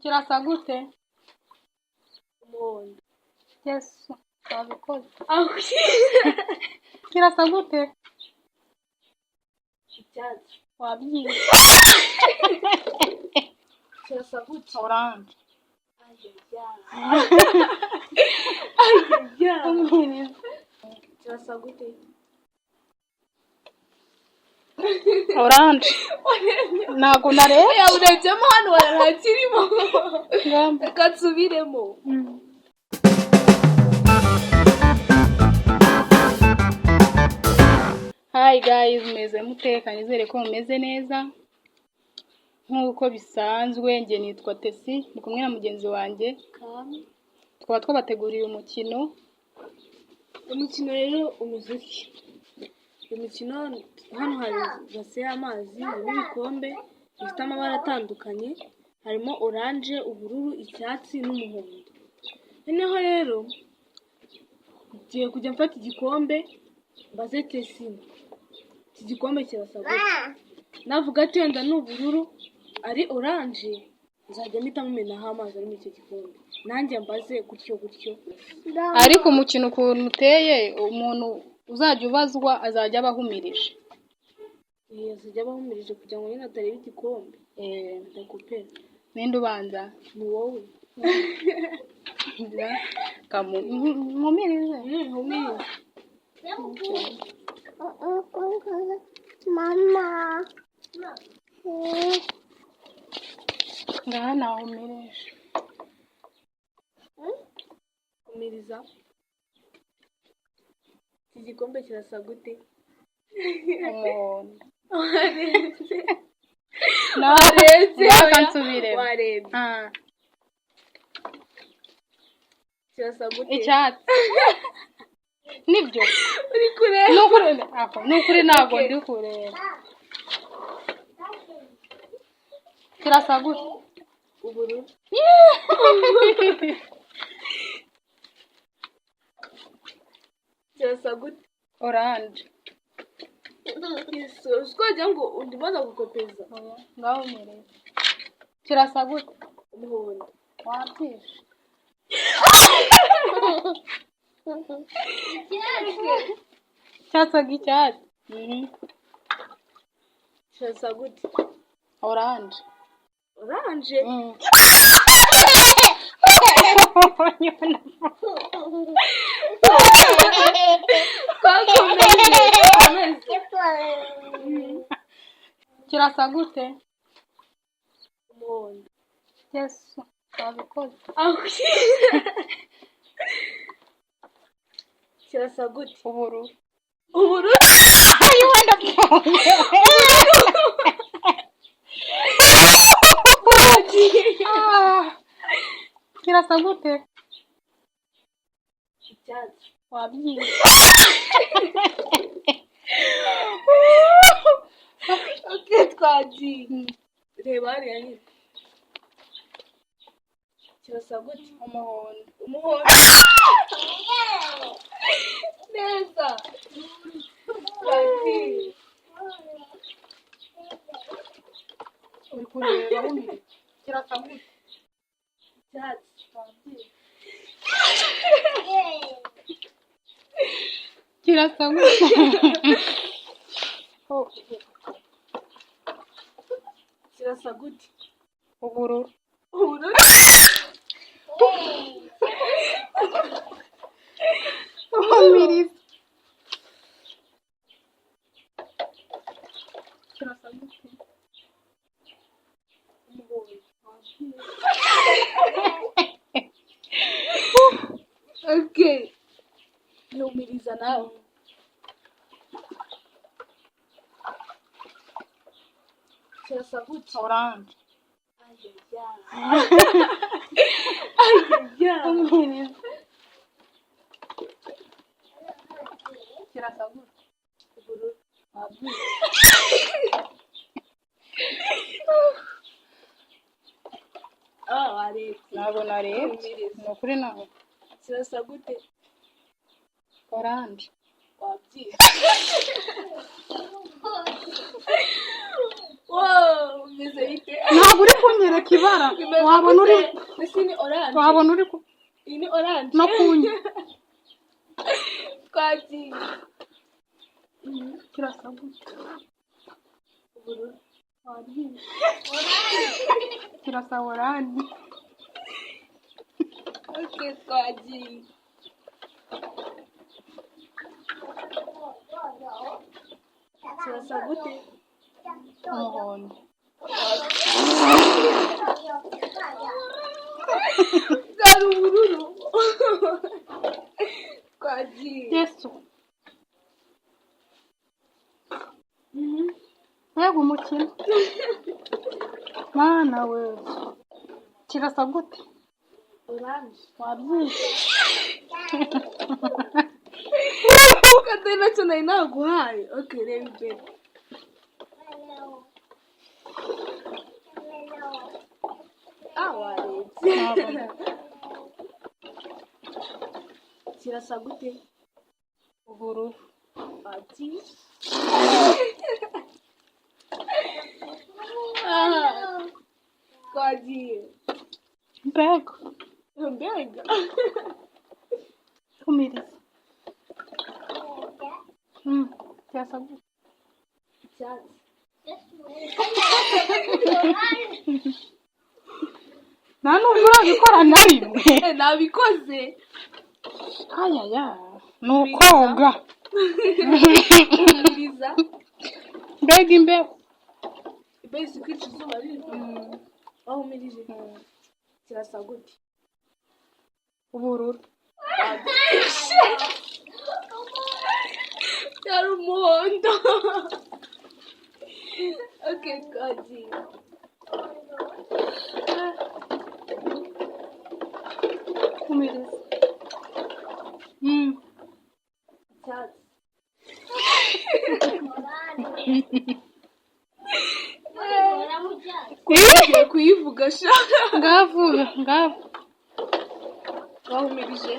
Kirasa gute? Umuhondo. Yesu, wabikoze. Kirasa gute? Icyatsi. Wabyize. Kirasa gute? Oranje. Ayaya. Umwiriza. Kirasa gute? Oranje. Ntabwo narebye. Ya, urebyemo hano ntakirimo. Ngamba. Reka nsubiremo. Hi guys, meze mute? Nizere ko mumeze neza. Nk'uko bisanzwe, njye nitwa Tesi, ndi kumwe na mugenzi wanjye. Kami. Tukaba twabateguriye umukino. Umukino rero umeze utya. Uyu mukino, hano hari ibase y'amazi, harimo ibikombe bifite amabara atandukanye, harimo oranje, ubururu, icyatsi n'umuhondo. Noneho rero ngiye kujya mfata igikombe mbaze Tesi: "Iki gikombe kirasa gute?" Navuga ati wenda ni ubururu, ari oranje, nzajya mpita mumenaho amazi ari muri icyo gikombe, nanjye mbaze gutyo gutyo. Ariko umukino ukuntu uteye, umuntu uzajya ubazwa azajya aba ahumirije. Azajya aba ahumirije kugira ngo nyine atareba igikombe. Ndakupera. Ninde ubanza? Ni wowe. Mpumirize? Humiriza. Mama. Ngaha nahumirije. Humiriza. Iki gikombe kirasa gute? Umuhondo. Warebye. Warebye. Oya. Nsubiremo. Warebye. Ah, Kirasa gute? Icyatsi. Nibyo. Uri kureba. Ni ukuri aho, ni ukuri ntabwo Okay. ndi kureba. Kirasa gute? Ubururu. Kirasa gute? Oranje. Yesu, uzi ko wagira ngo ndimo ndagukopeza. Ngaho umereye. Kirasa gute? Umuhondo. Wabyishe. Cyasaga icyatsi. Kirasa gute? Oranje. Oranje. Twakomeje, twakomeze. Kirasa gute? Umuhondo. Yesu, wabikoze. Kirasa gute? Ubururu. Ubururu. Ayo, wenda ndapfuye. Ah, kirasa gute? Icyatsi. Wabyize. Okay, twagiye. Reba hariya nyine. Kirasa gute? Umuhondo. Umuhondo. Neza. Twagiye. Uri kureba wumva. Kirasa gute? Icyatsi. Wabyize. Kirasa gute? Oh, Kirasa gute? Ubururu. Ubururu. Umiriza. Kirasa gute? Umuhondo. Okay. Numiriza nawe. Kirasa gute? Oranje. Ayaya. Ayaya. Umiriza. Kirasa gute? Ubururu. Wabyize. Ah, warebye. Ntabwo narebye. Umiriza. Ni ukuri ntabwo. Kirasa gute? Oranje. Wabyize. Wow, bimeze bite? Ntabwo uri kunyereka ibara. Bimeze Wabona uri gute? Ese ni orange? Wabona uri Iyi ni orange. No kunywa. Twagiye. Kirasa gute? Ubururu. Kirasa orange. Okay, twagiye. Kirasa gute? Umuhondo. Byari ubururu. Twagiye. Yesu! Mbega umukino! Mana we! Kirasa gute? Orange. Wabyishe. Katari nacyo nari naguhaye. Okay, reba imbere. Ah, warebye. Kirasa gute? Ubururu. Ati. Ah, twagiye. Mbega! Mbega. Humiriza. Kirasa gute? Icyatsi. Nta nubwo urabikora na rimwe. Nabikoze. Ayaya, ni ukoga. Humiriza. Mbega imbeho! Mbese kwica izuba riri wahumirije. Kirasa gute? Ubururu. Cyari umuhondo. Okay, twagiye. Humiriza. Icyatsi. Ugiye kuyivuga sha. Ngavuga ngavu. Wahumirije.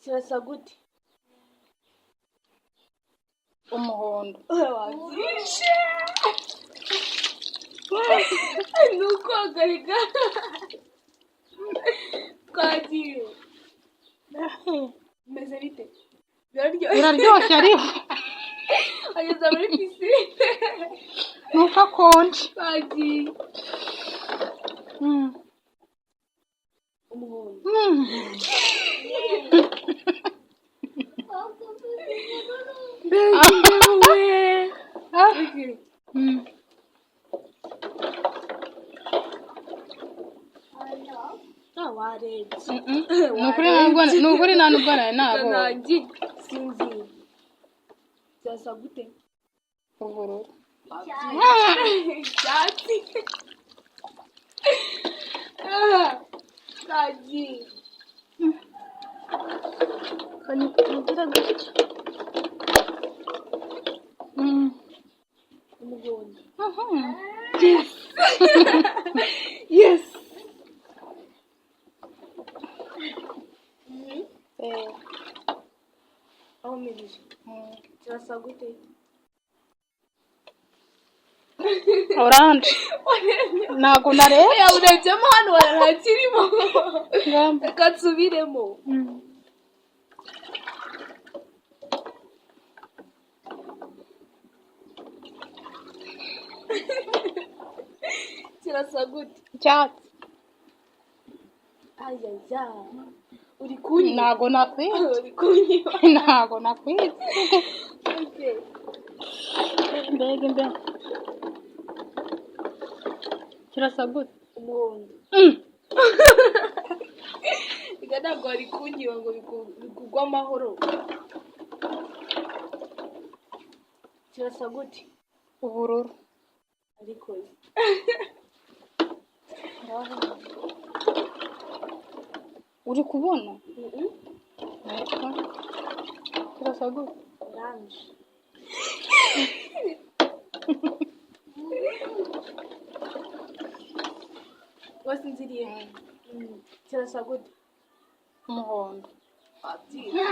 Kirasa gute? Umuhondo. Wabyishe. Ni ukogarika. Twagiye. Bimeze bite? Biraryoshye. Biraryoshye ariko. Ageze muri pisine. Ni uko akonje. Twagiye. Umuhondo. Mbega imbeho we! Ah. Okay. Ah, warebye. Ni ukuri nta nubwo nari nabonye. Nanjye sinzi. Byasa gute? Ubururu. Icyatsi. Ah, twagiye. Ngira gutya. Umuhondo. Yes. Yes. Wahumirije. Kirasa gute? Orange. Ntabwo narebye. Oya, urebyemo hano ntakirimo. Ngamba. Reka nsubiremo. Kirasa gute? Icyatsi. Ayaya. Uri kunyiba. Ntabwo nakwitse. Uri kunyiba. Ntabwo nakwitse. Okay. Mbega imbeho! Kirasa gute? Umuhondo. Reka, ntabwo wari kunyiba ngo bikugwe amahoro. Kirasa gute? Ubururu. Ariko Uri kubona? Kirasa gute? Orange. Wasinziriye. Kirasa gute? Umuhondo. Wabyina.